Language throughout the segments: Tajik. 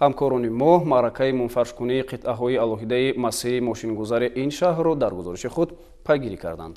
Ҳамкорони мо маъракаи мунфаршкунии қитъаҳои алоҳидаи масири мошингузари ин шаҳрро дар гузориши худ пайгирӣ карданд.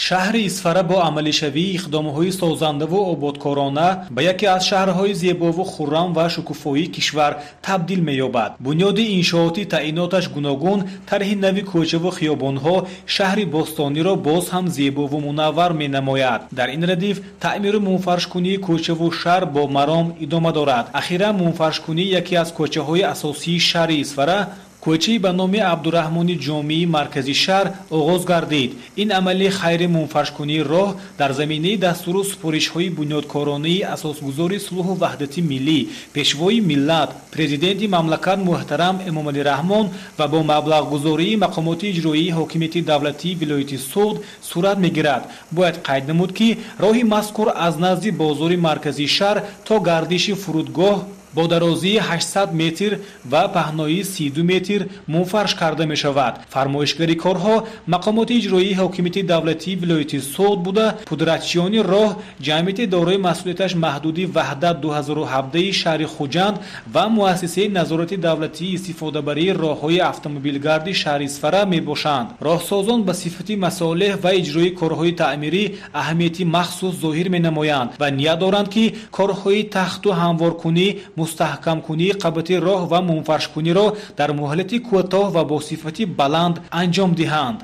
Шаҳри Исфара бо амалишавии иқдомҳои созандаву ободкорона ба яке аз шаҳрҳои зебову хуррам ва шукуфоии кишвар табдил меёбад. Бунёди иншооти таъиноташ гуногун, тарҳи нави кӯчаву хиёбонҳо шаҳри бостониро боз ҳам зебову мунаввар менамояд. Дар ин радиф таъмиру мунфаршкунии кӯчаву шаҳр бо маром идома дорад. Ахиран мунфаршкунии яке аз кӯчаҳои асосии шаҳри Исфара, кӯчаи ба номи Абдураҳмони Ҷомии маркази шаҳр оғоз гардид. Ин амали хайри мунфаршкунии роҳ дар заминаи дастуру супоришҳои бунёдкоронаи асосгузори сулҳу ваҳдати миллӣ, пешвои миллат, президенти мамлакат муҳтарам Эмомалӣ Раҳмон ва бо маблағгузории мақомоти иҷроии ҳокимияти давлатии вилояти Суғд сурат мегирад. Бояд қайд намуд, ки роҳи мазкур аз назди бозори марказии шаҳр то гардиши фурудгоҳ бо дарозии 800 метр ва паҳноии 32 метр мунфарш карда мешавад. Фармоишгари корҳо мақомоти иҷроии ҳокимияти давлатии вилояти Суғд буда, пудратчиёни роҳ ҷамъияти дорои масъулияташ маҳдуди Ваҳдат 2017 шаҳри Хуҷанд ва муассисаи назорати давлатии истифодабарии роҳҳои автомобилгарди шаҳри Исфара мебошанд. Роҳсозон ба сифати масолеҳ ва иҷрои корҳои таъмирӣ аҳамияти махсус зоҳир менамоянд ва ният доранд, ки корҳои тахту ҳамворкунӣ, мустаҳкамкунии қабати роҳ ва мунфаршкуниро дар муҳлати кӯтоҳ ва бо сифати баланд анҷом диҳанд.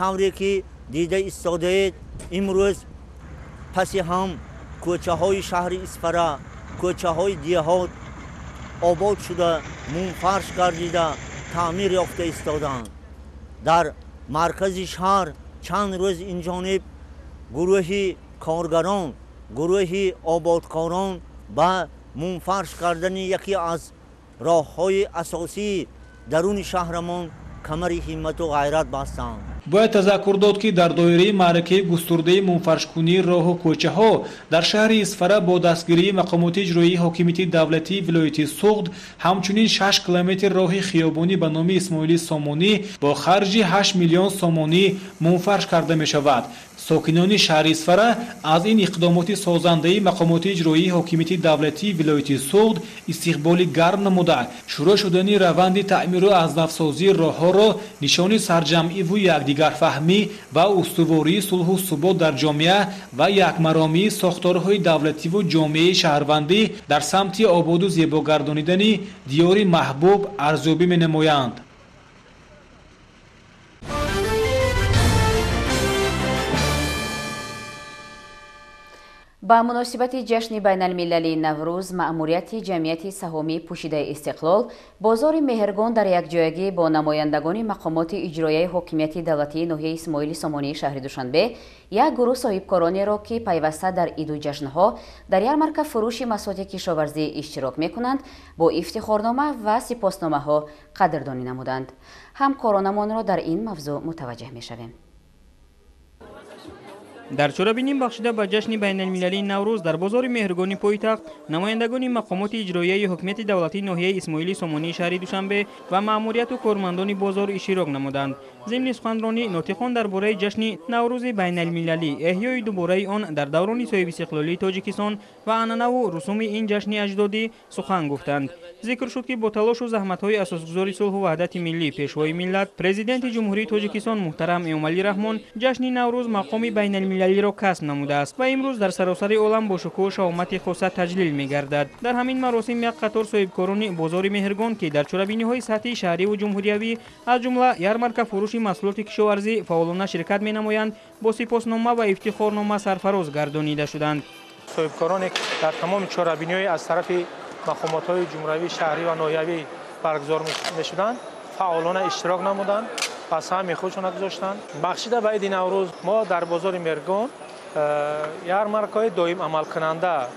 Тавре ки дида истодаед, имрӯз паси ҳам кӯчаҳои шаҳри Исфара, кӯчаҳои деҳот обод шуда, мунфарш гардида, таъмир ёфта истодаанд. Дар маркази шаҳр чанд рӯз инҷониб гурӯҳи коргарон, гурӯҳи ободкорон ба мунфарш кардани яке аз роҳҳои асосии даруни шаҳрамон камари ҳиммату ғайрат бастанд. Бояд тазаккур дод, ки дар доираи маъракаи густурдаи мунфаршкунии роҳу кӯчаҳо дар шаҳри Исфара бо дастгирии мақомоти иҷроии ҳокимияти давлатии вилояти Суғд ҳамчунин 6 километр роҳи хиёбонӣ ба номи Исмоили Сомонӣ бо харҷи 8 миллион сомонӣ мунфарш карда мешавад. Сокинони шаҳри Исфара аз ин иқдомоти созандаи мақомоти иҷроии ҳокимияти давлатии вилояти Суғд истиқболи гарм намуда, шурӯъ шудани раванди таъмиру азнавсозии роҳҳоро нишони сарҷамъиву якдигарфаҳмӣ ва устувории сулҳу субот дар ҷомеа ва якмаромии сохторҳои давлативу ҷомеаи шаҳрвандӣ дар самти ободу зебогардонидани диёри маҳбуб арзёбӣ менамоянд. Ба муносибати ҷашни байналмилалии Наврӯз маъмурияти ҷамъияти саҳомии пӯшидаи Истиқлол бозори Меҳргон дар якҷоягӣ бо намояндагони мақомоти иҷроияи ҳокимияти давлатии ноҳияи Исмоили Сомонии шаҳри Душанбе як гурӯҳ соҳибкоронеро, ки пайваста дар иду ҷашнҳо дар ярмарка фурӯши маҳсулоти кишоварзӣ иштирок мекунанд, бо ифтихорнома ва сипосномаҳо қадрдонӣ намуданд. Ҳамкоронамонро дар ин мавзӯъ мутаваҷҷеҳ мешавем. Дар чорабинӣ бахшида ба ҷашни байналмилалии Наврӯз дар бозори Меҳргони пойтахт намояндагони мақомоти иҷроияи ҳукумати давлатии ноҳияи Исмоили Сомонии шаҳри Душанбе ва маъмурияту кормандони бозор иштирок намуданд. Зимни суханронӣ нотиқон дар бораи ҷашни Наврӯзи байналмилалӣ, эҳёи дубораи он дар даврони соҳибистиқлолии Тоҷикистон ва анъанаву русуми ин ҷашни аҷдодӣ сухан гуфтанд. Зикр шуд, ки бо талошу заҳматҳои асосгузори сулҳу ваҳдати миллӣ, пешвои миллат, президенти Ҷумҳурии Тоҷикистон муҳтарам Эмомалӣ Раҳмон ҷашни Наврӯз мақоми байналмилалиро касб намудааст ва имрӯз дар саросари олам бо шукӯҳу шаҳомати хоса таҷлил мегардад. Дар ҳамин маросим як қатор соҳибкорони бозори Меҳргон, ки дар чорабиниҳои сатҳи шаҳриву ҷумҳуриявӣ, аз ҷумла ярмарка фурӯши маҳсулоти кишоварзӣ фаъолона ширкат менамоянд, бо сипоснома ва ифтихорнома сарфароз гардонида шуданд. Соҳибкороне дар тамоми чорабиниҳои аз тарафи мақомотҳои ҷумҳуриявӣ, шаҳрӣ ва ноҳиявӣ баргузор мешуданд, фаъолона иштирок намуданд ва саҳми худшона гузоштанд. Бахшида ба иди Наврӯз мо дар бозори Меҳргон ярмаркаҳои доим амалкунанда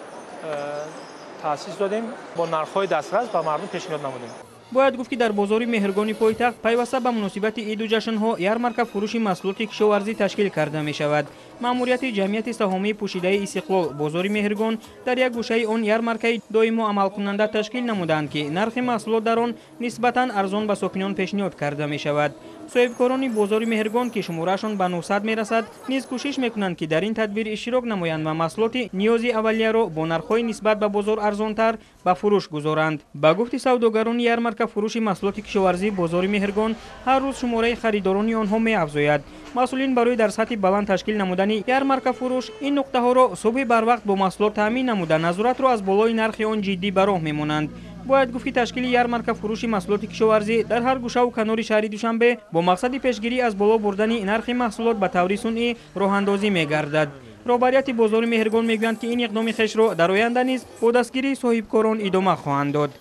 таъсис додем, бо нархҳои дастрас ба мардум пешниҳод намудем. Бояд гуфт, ки дар бозори Меҳргони пойтахт пайваста ба муносибати иду ҷашнҳо ярмарка фурӯши маҳсулоти кишоварзӣ ташкил карда мешавад. Маъмурияти ҷамъияти саҳомии пӯшидаи Истиқлол бозори Меҳргон дар як гӯшаи он ярмаркаи доимо амалкунанда ташкил намуданд, ки нархи маҳсулот дар он нисбатан арзон ба сокинон пешниҳод карда мешавад. Соҳибкорони бозори Меҳргон, ки шумораашон ба 900 мерасад, низ кӯшиш мекунанд, ки дар ин тадбир иштирок намоянд ва маҳсулоти ниёзи аввалияро бо нархҳои нисбат ба бозор арзонтар ба фурӯш гузоранд. Ба гуфти савдогарони ярмарка, фурӯши маҳсулоти кишоварзии бозори Меҳргон ҳар рӯз шумораи харидорони онҳо меафзояд. Масъулин барои дар сатҳи баланд ташкил намудани ярмарка фурӯш ин нуқтаҳоро субҳи барвақт бо маҳсулот таъмин намуда, назоратро аз болои нархи он ҷиддӣ ба роҳ мемонанд. Бояд гуфт, ки ташкили ярмарка фурӯши маҳсулоти кишоварзӣ дар ҳар гӯшаву канори шаҳри Душанбе бо мақсади пешгирӣ аз боло бурдани нархи маҳсулот ба таври сунъӣ роҳандозӣ мегардад. Роҳбарияти бозори Меҳргон мегӯянд, ки ин иқдоми хешро дар оянда низ бо дастгирии соҳибкорон идома хоҳанд дод.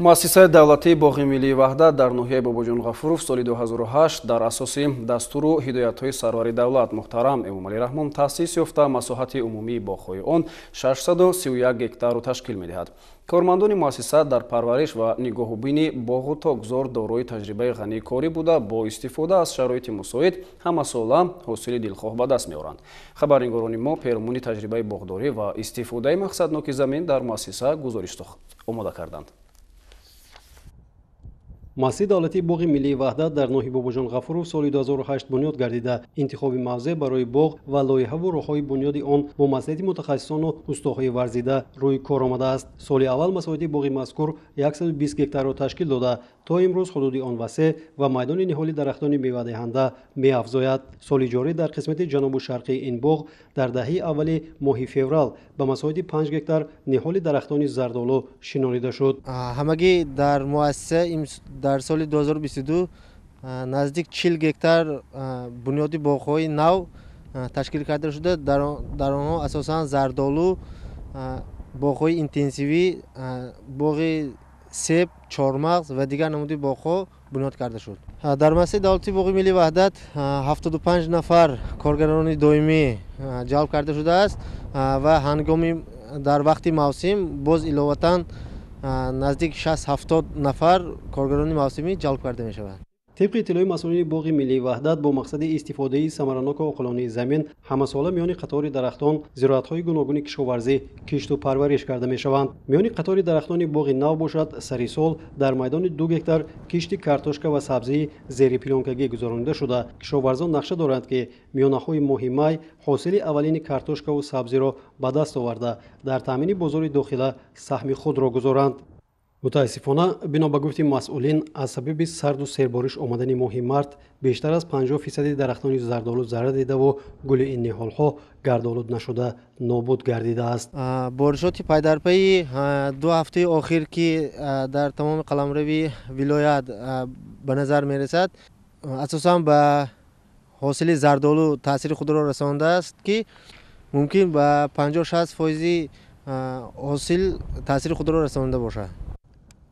Муассисаи давлатии Боғи миллии Ваҳдат дар ноҳияи Бобоҷон Ғафуров соли 2008 дар асоси дастуру ҳидоятҳои сарвари давлат муҳтарам Эмомалӣ Раҳмон таъсис ёфта, масоҳати умумии боғҳои он 631 гектарро ташкил медиҳад. Кормандони муассиса дар парвариш ва нигоҳубини боғу токзор дорои таҷрибаи ғании корӣ буда, бо истифода аз шароити мусоид ҳамасола ҳосили дилхоҳ ба даст меоранд. Хабарнигорони мо перомуни таҷрибаи боғдорӣ ва истифодаи мақсадноки замин дар муассиса гузориш омода карданд. Муассисаи давлатии Боғи миллии Ваҳдат дар ноҳияи Бобоҷон Ғафуров соли 2008 бунёд гардида, интихоби мавзеъ барои боғ ва лоиҳаву роҳҳои бунёди он бо маслиҳати мутахассисону устоҳои варзида рӯи кор омадааст. Соли аввал масоҳати боғи мазкур 120 гектарро ташкил дода, то имрӯз ҳудуди он васеъ ва майдони ниҳоли дарахтони мевадиҳанда меафзояд. Соли ҷорӣ дар қисмати ҷанубу шарқии ин боғ дар даҳаи аввали моҳи феврал ба масоҳати 5 гектар ниҳоли дарахтони зардолу шинонида шуд. Ҳамагӣ дар муассиса дар соли 2022 наздик 40 гектар бунёди боғҳои нав ташкил карда шуда, дар онҳо асосан зардолу, боғҳои интенсивӣ, боғи себ, чормағз ва дигар намуди боғҳо бунёд карда шуд. Дар муассисаи давлатии Боғи миллии Ваҳдат 75 нафар коргарони доимӣ ҷалб карда шудааст ва ҳангоми дар вақти мавсим боз иловатан наздик 60-70 нафар коргарони мавсимӣ ҷалб карда мешаванд. Тибқи иттилои масъулини Боғи миллии Ваҳдат, бо мақсади истифодаи самараноку оқилонаи замин ҳамасола миёни қатори дарахтон зироатҳои гуногуни кишоварзӣ кишту парвариш карда мешаванд. Миёни қатори дарахтони боғи нав бошад, сари сол дар майдони 2 гектар кишти картошка ва сабзии зери плёнкагӣ гузаронида шуда, кишоварзон нақша доранд, ки миёнаҳои моҳи май ҳосили аввалини картошкаву сабзиро ба даст оварда, дар таъмини бозори дохила саҳми худро гузоранд. Мутаассифона, бино ба гуфти масъулин, аз сабаби сарду сербориш омадани моҳи март бештар аз 50% дарахтони зардолу зарар дидаву гули ин ниҳолҳо гардолуд нашуда нобуд гардидааст. Боришоти пайдарпайи 2 ҳафтаи охир, ки дар тамоми қаламрави вилоят ба назар мерасад, асосан ба ҳосили зардолу таъсири худро расондааст, ки мумкин ба 50-60% ҳосил таъсири худро расонда бошад.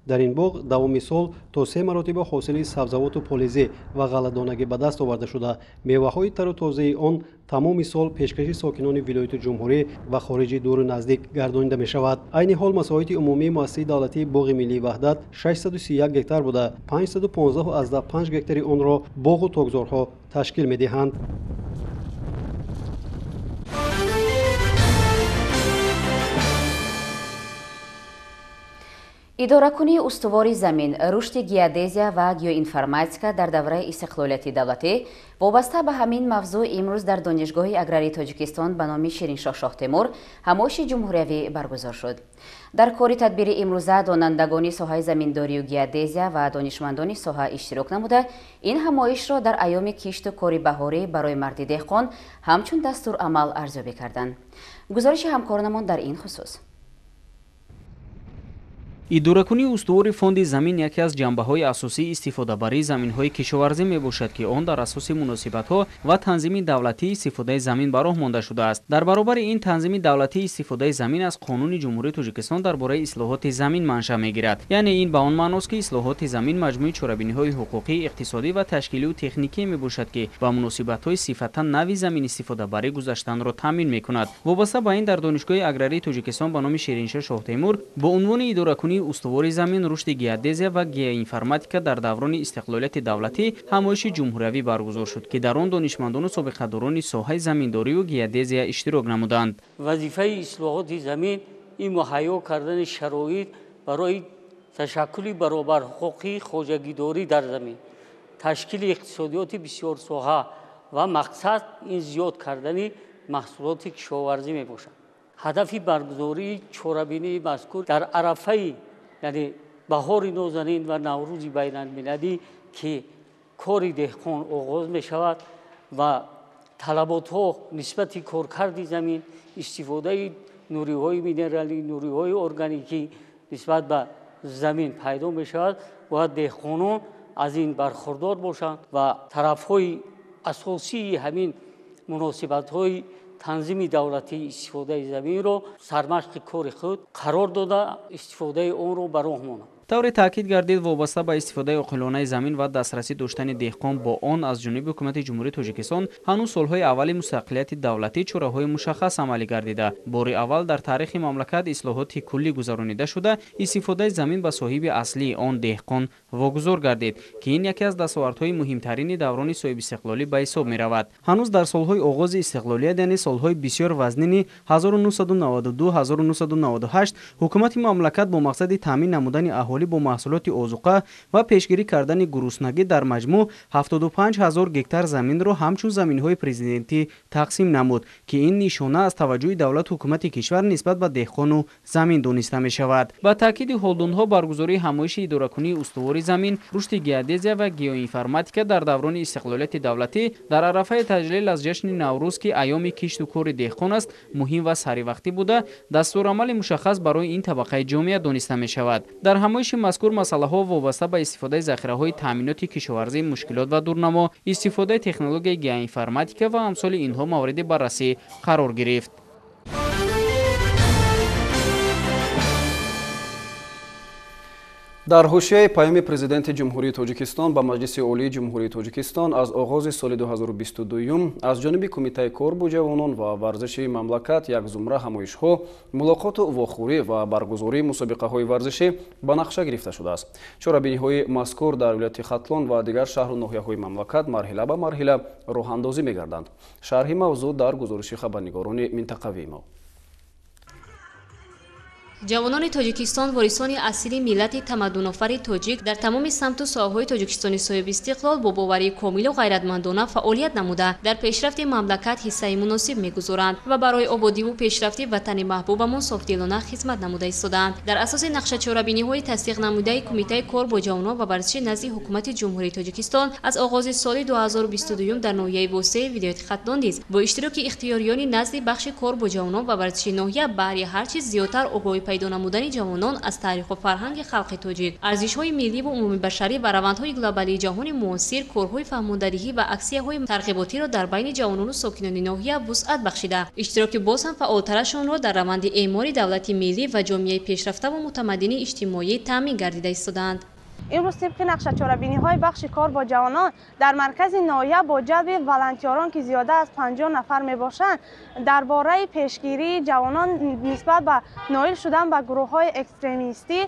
Дар ин боғ давоми сол то 3 маротиба ҳосили сабзавоту полизӣ ва ғалладонагӣ ба даст оварда шуда, меваҳои тару тозаи он тамоми сол пешкаши сокинони вилояту ҷумҳурӣ ва хориҷи дуру наздик гардонида мешавад. Айни ҳол масоҳати умумии муассисаи давлатии Боғи миллии Ваҳдат 631 гектар буда, 515,5 гектари онро боғу токзорҳо ташкил медиҳанд. Идоракунии устувори замин, рушди геодезия ва геоинформатика дар давраи истиқлолияти давлатӣ вобаста ба ҳамин мавзӯъ имрӯз дар Донишгоҳи аграрии Тоҷикистон ба номи Шириншоҳ Шоҳтемур ҳамоиши ҷумҳуриявӣ баргузор шуд. Дар кори тадбири имрӯза донандагони соҳаи заминдорию геодезия ва донишмандони соҳа иштирок намуда, ин ҳамоишро дар айёми кишту кори баҳорӣ барои марди деҳқон ҳамчун дастурамал арзёбӣ карданд. Гузориши ҳамкоронамон дар ин хусус. Идоракунии устувори фонди замин яке аз ҷанбаҳои асосии истифодабарии заминҳои кишоварзӣ мебошад, ки он дар асоси муносибатҳо ва танзими давлатии истифодаи замин ба роҳ монда шудааст. Дар баробари ин танзими давлатии истифодаи замин аз Қонуни Ҷумҳурии Тоҷикистон дар бораи ислоҳоти замин маншаъ мегирад. Яъне ин ба он маъност, ки ислоҳоти замин маҷмӯи чорабиниҳои ҳуқуқӣ, иқтисодӣ ва ташкилию техникӣ мебошад, ки ба муносибатҳои сифатан нави замин истифодабарӣ гузаштанро таъмин мекунад. Вобаста ба ин дар Донишгоҳи аграрии Тоҷикистон ба номи Шириншоҳ Шоҳтемур бо унвони идоракунии устувори замин, рушди геодезия ва геоинформатика дар даврони истиқлолияти давлатӣ ҳамоиши ҷумҳуриявӣ баргузор шуд, ки дар он донишмандону собиқадорони соҳаи заминдорию геодезия иштирок намуданд. Вазифаи ислоҳоти замин ин муҳайё кардани шароит барои ташаккули баробарҳуқуқии хоҷагидорӣ дар замин, ташкили иқтисодиёти бисёрсоҳа ва мақсад ин зиёд кардани маҳсулоти кишоварзӣ мебошад. Ҳадафи баргузории чорабинии мазкур дар арафаи, яъне баҳори нозанин ва Наврӯзи байналмилалӣ, ки кори деҳқон оғоз мешавад ва талаботҳо нисбати коркарди замин, истифодаи нуриҳои минералӣ, нуриҳои органикӣ нисбат ба замин пайдо мешавад, бояд деҳқонон аз ин бархурдор бошанд ва тарафҳои асосии ҳамин муносибатҳои танзими давлатии истифодаи заминро сармашқи кори худ қарор дода, истифодаи онро ба роҳ монанд. Тавре таъкид гардид, вобаста ба истифодаи оқилонаи замин ва дастрасӣ доштани деҳқон бо он аз ҷониби ҳукумати Ҷумҳурии Тоҷикистон ҳанӯз солҳои аввали мустақилияти давлатӣ чораҳои мушаххас амалӣ гардида, бори аввал дар таърихи мамлакат ислоҳоти куллӣ гузаронида шуда, истифодаи замин ба соҳиби аслии он деҳқон вогузор гардид, ки ин яке аз дастовардҳои муҳимтарини даврони соҳибистиқлолӣ ба ҳисоб меравад. Ҳанӯз дар солҳои оғози истиқлолият, яъне солҳои бисёр вазнини 1992-1998, ҳукумати мамлакат бо мақсади таъмин намудани аҳолӣ бо маҳсулоти озуқа ва пешгирӣ кардани гуруснагӣ дар маҷмӯъ 75 ҳазор гектар заминро ҳамчун заминҳои президентӣ тақсим намуд, ки ин нишона аз таваҷҷӯҳи давлату ҳукумати кишвар нисбат ба деҳқону замин дониста мешавад. Ба таъкиди ҳолдунҳо, баргузории ҳамоиши идоракунии устувори замин, рушди геодезия ва геоинформатика дар даврони истиқлолияти давлатӣ дар арафаи таҷлил аз ҷашни Наврӯз, ки айёми кишту кори деҳқон аст, муҳим ва саривақтӣ буда, дастурамали мушаххас барои ин табақаи ҷомеа дониста мешавад. Дар ҳамоиши мазкур масъалаҳо вобаста ба истифодаи захираҳои таъминоти кишоварзӣ, мушкилот ва дурнамо, истифодаи технологияи геоинформатика ва амсоли инҳо мавриди баррасӣ қарор гирифт. Дар ҳошияи паёми Президенти Ҷумҳурии Тоҷикистон ба Маҷлиси Олии Ҷумҳурии Тоҷикистон аз оғози соли 2022 аз ҷониби Кумитаи кор бо ҷавонон ва варзиши мамлакат як зумра ҳамоишҳо, мулоқоту вохӯрӣ ва баргузории мусобиқаҳои варзишӣ ба нақша гирифта шудааст. Чорабиниҳои мазкур дар вилояти Хатлон ва дигар шаҳру ноҳияҳои мамлакат марҳила ба марҳила роҳандозӣ мегарданд. Шарҳи мавзӯъ дар гузориши хабарнигорони минтақавии мо. Ҷавонони Тоҷикистон, ворисони асили миллати тамаддунофари тоҷик, дар тамоми самту соҳаҳои Тоҷикистони соҳибистиқлол бо боварии комилу ғайратмандона фаъолият намуда, дар пешрафти мамлакат ҳиссаи муносиб мегузоранд ва барои ободиву пешрафти ватани маҳбубамон софдилона хизмат намуда истодаанд. Дар асоси нақшачорабиниҳои тасдиқ намудаи Кумитаи кор бо ҷавонон ва варзиши назди Ҳукумати Ҷумҳурии Тоҷикистон аз оғози соли 2022 дар ноҳияи Восеи вилояти Хатлон низ бо иштироки ихтиёриёни назди бахши кор бо ҷавонон ва варзиши ноҳия баҳри ҳар чиз зиёдтар огоҳӣ пайдо намудани ҷавонон аз таъриху фарҳанги халқи тоҷик, арзишҳои миллӣ ва умумибашарӣ ва равандҳои глобалии ҷаҳони муосир, корҳои фаҳмондадиҳӣ ва аксияҳои тарғиботиро дар байни ҷавонону сокинони ноҳия вусъат бахшида, иштироки боз ҳам фаъолтарашонро дар раванди эъмори давлати миллӣ ва ҷомеаи пешрафта ва мутамаддини иҷтимоӣ таъмин гардида истодаанд. Имрӯз тибқи нақшачорабиниҳои бахши кор бо ҷавонон дар маркази ноҳия бо ҷалби волонтёрон, ки зиёда аз 50 нафар мебошанд, дар бораи пешгирии ҷавонон нисбат ба ноил шудан ба гурӯҳҳои экстремистӣ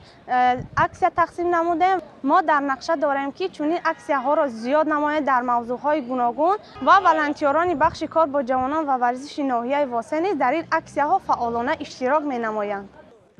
аксия тақсим намудем. Мо дар нақша дорем, ки чунин аксияҳоро зиёд намоем дар мавзӯъҳои гуногун ва волонтёрони бахши кор бо ҷавонон ва варзиши ноҳияи Восеъ низ дар ин аксияҳо фаъолона иштирок менамоянд.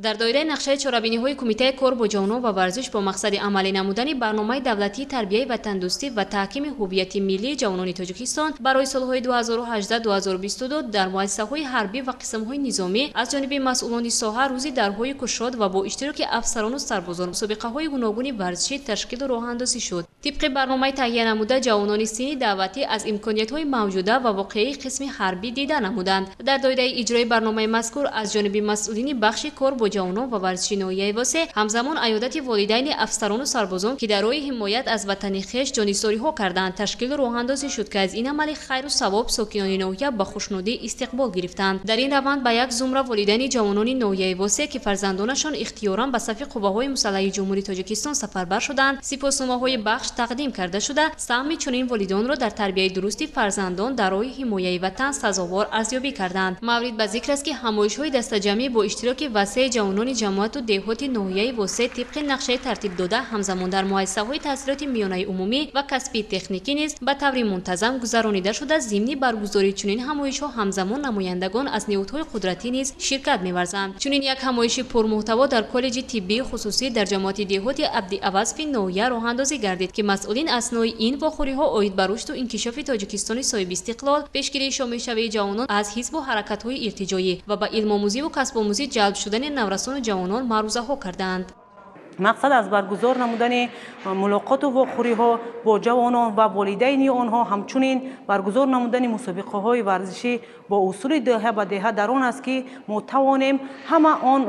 Дар доираи нақшаи чорабиниҳои Кумитаи кор бо ҷавонон ва варзиш бо мақсади амалӣ намудани барномаи давлатии тарбияи ватандӯстӣ ва таҳкими ҳуввияти миллии ҷавонони Тоҷикистон барои солҳои 2018-2022 дар муассисаҳои ҳарбӣ ва қисмҳои низомӣ аз ҷониби масъулони соҳа рӯзи дарҳои кушод ва бо иштироки афсарону сарбозон мусобиқаҳои гуногуни варзишӣ ташкилу роҳандозӣ шуд. Тибқи барномаи таҳия намуда, ҷавонони синни даъватӣ аз имкониятҳои мавҷуда ва воқеии қисми ҳарбӣ дида намуданд. Дар доираи иҷрои барномаи мазкур аз ҷониби масъулини бахши кор бо ҷавонон ва варзиши ноҳияи Восеъ ҳамзамон аёдати волидайни афсарону сарбозон, ки дар роҳи ҳимоят аз ватани хеш ҷонисориҳо карданд, ташкилу роҳандозӣ шуд, ки аз ин амали хайру савоб сокинони ноҳия ба хушнудӣ истиқбол гирифтанд. Дар ин раванд ба як зумра волидайни ҷавонони ноҳияи Восеъ, ки фарзандонашон ихтиёран ба сафи қувваҳои мусаллаҳи Ҷумҳурии Тоҷикистон сафарбар шуданд, сипосномаҳои бахш тақдим карда шуда, саҳми чунин волидонро дар тарбияи дурусти фарзандон дар роҳи ҳимояи ватан сазовор арзёбӣ карданд. Маврид ба зикр аст, ки ҳамоишҳои дастаҷамъӣ бо иштироки васеи ҷавонони ҷамоату деҳоти ноҳияи Восеъ тибқи нақшаи тартибдода ҳамзамон дар муассисаҳои таҳсилоти миёнаи умумӣ ва касбии техникӣ низ ба таври мунтазам гузаронида шуда, зимни баргузории чунин ҳамоишҳо ҳамзамон намояндагон аз ниҳодҳои қудратӣ низ ширкат меварзанд. Чунин як ҳамоиши пурмуҳтаво дар коллеҷи тиббии хусусӣ дар ҷамоати деҳоти Абдиавазфи ноҳия роҳандозӣ гардид, ки масъулин аснои ин вохӯриҳо оид ба рушду инкишофи Тоҷикистони соҳибистиқлол, пешгирии шомилшавии ҷавонон аз ҳизбу ҳаракатҳои иртиҷоӣ ва ба илмомӯзиву касбомӯзӣ ҷалб шудани наврасону ҷавонон маърузаҳо кардаанд. Мақсад аз баргузор намудани мулоқоту вохӯриҳо бо ҷавонон ва волидайни онҳо, ҳамчунин баргузор намудани мусобиқаҳои варзишӣ бо усули деҳа ба деҳа дар он аст, ки мо тавонем ҳама он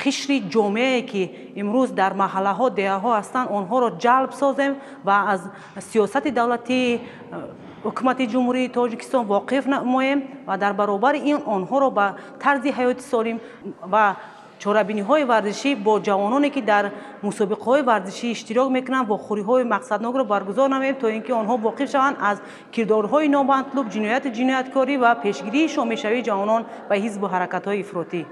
қишри ҷомеае, ки имрӯз дар маҳаллаҳо, деҳаҳо ҳастанд, онҳоро ҷалб созем ва аз сиёсати давлатии ҳукумати Ҷумҳурии Тоҷикистон воқиф намоем ва дар баробари ин онҳоро ба тарзи ҳаёти солим ва чорабиниҳои варзишӣ бо ҷавононе, ки дар мусобиқаҳои варзишӣ иштирок мекунанд, вохӯриҳои мақсаднокро баргузор намоем, то ин ки онҳо воқиф шаванд аз кирдорҳои номатлуб, ҷинояту ҷинояткорӣ ва пешгирии шомилшавии ҷавонон ба ҳизбу ҳаракатҳои ифротӣ.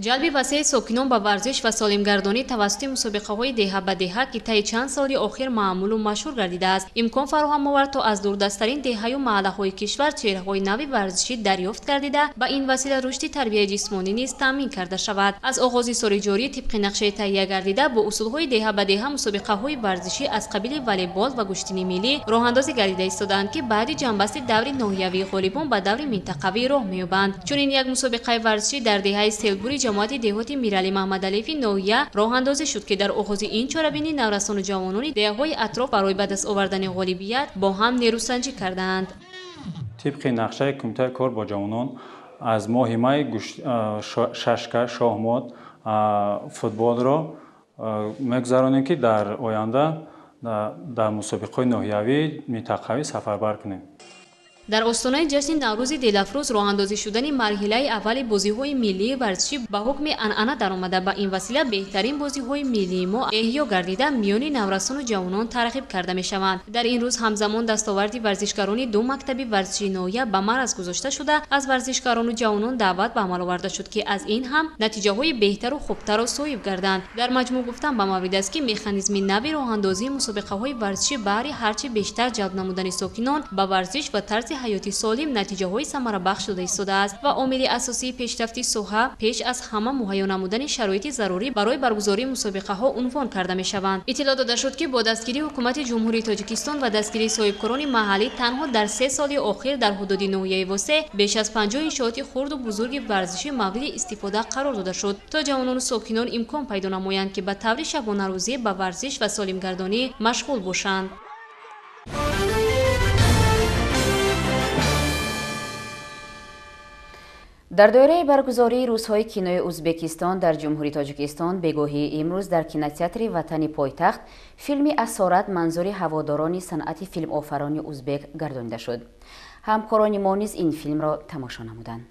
Ҷалби васеи сокинон ба варзиш ва солимгардонӣ тавассути мусобиқаҳои деҳа ба деҳа, ки таи чанд соли охир маъмулу машҳур гардидааст, имкон фароҳам овард, то аз дурдасттарин деҳаю маҳаллаҳои кишвар чеҳраҳои нави варзишӣ дарёфт гардида, ба ин васила рушди тарбияи ҷисмонӣ низ таъмин карда шавад. Аз оғози соли ҷорӣ тибқи нақшаи таҳия гардида бо усулҳои деҳа ба деҳа мусобиқаҳои варзишӣ аз қабили волейбол ва гӯштини миллӣ роҳандозӣ гардида истодаанд, ки баъди ҷамъбасти даври ноҳиявии ғолибон ба даври минтақавӣ роҳ меёбанд. Чунин як мусобиқаи варзишӣ дар деҳаи Селбури ҷамоати деҳоти Миралӣ Маҳмадалиеви ноҳия роҳандозӣ шуд, ки дар оғози ин чорабинӣ наврасону ҷавонони деҳаҳои атроф барои ба даст овардани ғолибият бо ҳам нерӯсанҷӣ кардаанд. Тибқи нақшаи Кумитаи кор бо ҷавонон аз моҳи май шашка, шоҳмот, футболро мегузаронем, ки дар оянда дар мусобиқаҳои ноҳиявӣ, минтақавӣ сафарбар кунем. Дар остонаи ҷашни Наврӯзи дилафрӯз роҳандозӣ шудани марҳилаи аввали бозиҳои миллии варзишӣ ба ҳукми анъана даромада, ба ин васила беҳтарин бозиҳои миллии мо эҳё гардида миёни наврасону ҷавонон тарғиб карда мешаванд. Дар ин рӯз ҳамзамон дастоварди варзишгарони ду мактаби варзишии ноҳия ба мараз гузошта шуда, аз варзишгарону ҷавонон даъват ба амал оварда шуд, ки аз ин ҳам натиҷаҳои беҳтару хубтарро соҳиб гарданд. Дар маҷмӯъ гуфтан ба маврид аст, ки механизми нави роҳандозии мусобиқаҳои варзишӣ баҳри ҳарчи бештар ҷалб намудани сокинон ба варзиш ва тарзи ҳаёти солим натиҷаҳои самарабахш дода истодааст ва омили асосии пешрафти соҳа пеш аз ҳама муҳайё намудани шароити зарурӣ барои баргузории мусобиқаҳо унвон карда мешаванд. Иттилоъ дода шуд, ки бо дастгирии ҳукумати Ҷумҳурии Тоҷикистон ва дастгирии соҳибкорони маҳаллӣ танҳо дар 3 соли охир дар ҳудуди ноҳияи Восеъ беш аз 50 иншооти хурду бузурги варзишӣ мавриди истифода қарор дода шуд, то ҷавонону сокинон имкон пайдо намоянд, ки ба таври шабонарӯзӣ ба варзиш ва солимгардонӣ машғул бошанд. Дар доираи баргузории рӯзҳои кинои Ӯзбекистон дар Ҷумҳурии Тоҷикистон бегоҳии имрӯз дар кинотеатри Ватани пойтахт филми Асорат манзури ҳаводорони санъати филмофарони ӯзбек гардонида шуд. Ҳамкорони мо низ ин филмро тамошо намуданд.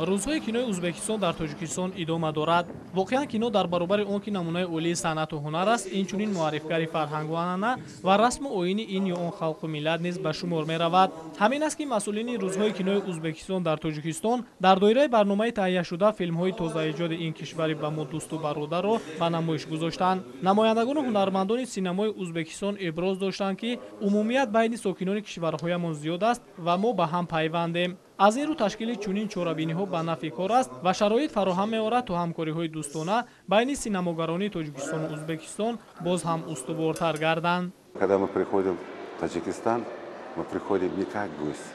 Рӯзҳои кинои Ӯзбекистон дар Тоҷикистон идома дорад. Воқеан кино дар баробари он ки намунаи олии санъату ҳунар аст, инчунин муаррифгари фарҳангу анъана ва расму оини ин ё он халқу миллат низ ба шумор меравад. Ҳамин аст, ки масъулини рӯзҳои кинои Ӯзбекистон дар Тоҷикистон дар доираи барномаи таҳияшуда филмҳои тозаэҷоди ин кишвари ба мо дӯсту бародарро ба намоиш гузоштанд. Намояндагону ҳунармандони синамои Ӯзбекистон иброз доштанд, ки умумият байни сокинони кишварҳоямон зиёд аст ва мо ба ҳам пайвандем. Аз ин рӯ ташкили чунин чорабиниҳо ба нафъи кор аст ва шароит фароҳам меорад, то ҳамкориҳои дӯстона байни синамогарони Тоҷикистону Ӯзбекистон боз ҳам устувортар гарданд. Когда мы приходим в Таджикистан, мы приходим не как гость,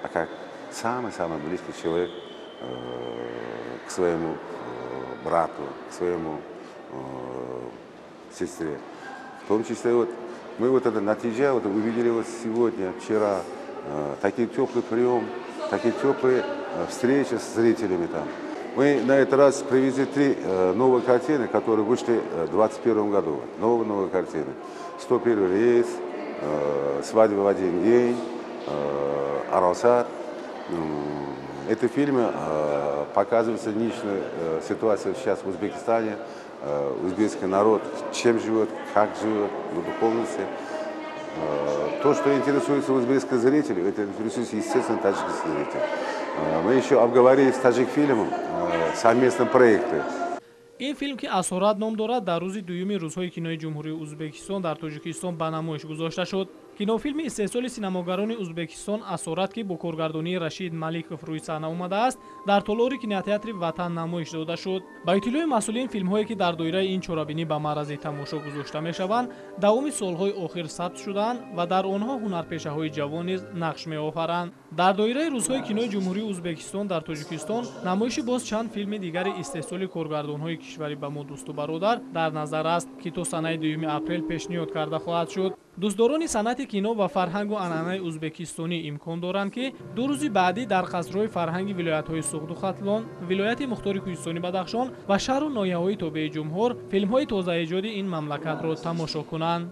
а как самый-самый близкий человек к своему брату, к своему сестре. В том числе вот, мы вот это натиджа вот увидели вот сегодня, вчера, такой теплый прием, такие теплые встречи с зрителями там. Мы на этот раз привезли 3 новые картины, которые вышли в 2021 году. Новые картины. 101 рейс, «Свадьба в один день», «Арасат». Эти фильмы показываются нынешняя ситуация сейчас в Узбекистане, узбекский народ, чем живет, как живет, в духовности. То, что интересуется узбекские зрители, это интересуется, естественно, таджикские зрители. Мы еще обговорили с Таджикфильмом совместные проекты. Ин филм, ки «Асорат» ном дорад, дар рӯзи дуюми рӯзҳои кинои Ҷумҳурии Узбекистон дар Тоҷикистон ба намоиш гузошта шуд. Кинофилми истеҳсоли синамогарони Узбекистон «Асорат», ки бо коргардонии Рашид Маликов рӯи саҳна омадааст, дар толори кинотеатри «Ватан» намоиш дода шуд. Ба иттилои масъулин, филмҳое, ки дар доираи ин чорабинӣ ба маърази тамошо гузошта мешаванд, давоми солҳои охир сабт шудаанд ва дар онҳо ҳунарпешаҳои ҷавон низ нақш меофаранд. Дар доираи рӯзҳои кинои Ҷумҳурии Узбекистон дар Тоҷикистон намоиши боз чанд филми дигари истеҳсоли коргардонҳои кишвари ба мо дӯсту бародар дар назар аст, ки то санаи 2 апрел пешниҳод карда хоҳад шуд. Дӯстдорони санъати кино ва фарҳангу анъанаи узбекистонӣ имкон доранд, ки 2 рӯзи баъдӣ дар қасрҳои фарҳанги вилоятҳои Суғду Хатлон, вилояти мухтори Кӯҳистони Бадахшон ва шаҳру ноҳияҳои тобеи ҷумҳур филмҳои тозаэҷоди ин мамлакатро тамошо кунанд.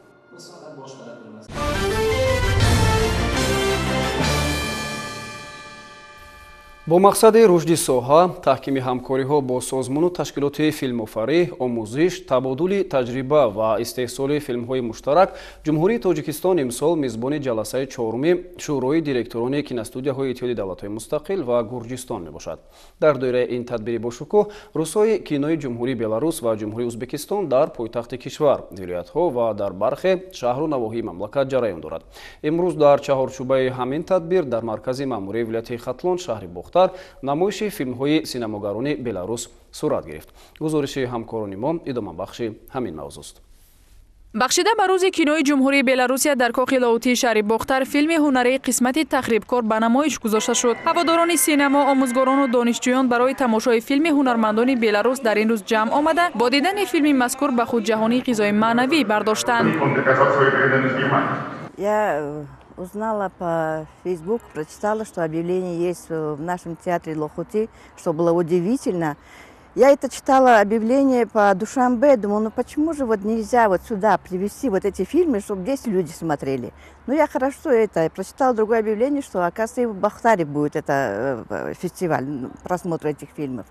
Бо мақсади рушди соҳа, таҳкими ҳамкориҳо бо созмону ташкилоти филмофарӣ, омӯзиш, табодули таҷриба ва истеҳсоли филмҳои муштарак, Ҷумҳурии Тоҷикистон имсол мизбони ҷаласаи чоруми Шӯрои директорони киностудияҳои Иттиҳоди Давлатҳои Мустақил ва Гурҷистон мебошад. Дар доираи ин тадбири бошукӯҳ рӯзҳои кинои Ҷумҳурии Беларус ва Ҷумҳурии Узбекистон дар пойтахти кишвар, вилоятҳо ва дар бархе шаҳру навоҳии мамлакат ҷараён дорад. Имрӯз дар чаҳорчӯбаи ҳамин тадбир дар маркази маъмурияи вилояти Хатлон, шаҳри Бохтар, намоиши филмҳои синамогарони Беларус сурат гирифт. Гузориши ҳамкорони мо идомабахши ҳамин мавзӯст. Бахшида ба рӯзи кинои Ҷумҳурии Беларусия дар кохи Лоҳутии шаҳри Бохтар филми ҳунарии «Қисмати тахрибкор» ба намоиш гузошта шуд. Ҳаводорони синамо, омӯзгорону донишҷӯён барои тамошои филми ҳунармандони беларус дар ин рӯз ҷамъ омада, бо дидани филми мазкур ба худ ҷаҳонии ғизои маънавӣ бардоштанд. Узнала по Facebook, прочитала, что объявление есть в нашем театре Лохути, что было удивительно. Я это читала объявление по Душанбе, думала, ну почему же вот нельзя вот сюда привезти вот эти фильмы, чтобы здесь люди смотрели. Ну я хорошо это, прочитала другое объявление, что, оказывается, и в Бохтаре будет это фестиваль, просмотр этих фильмов.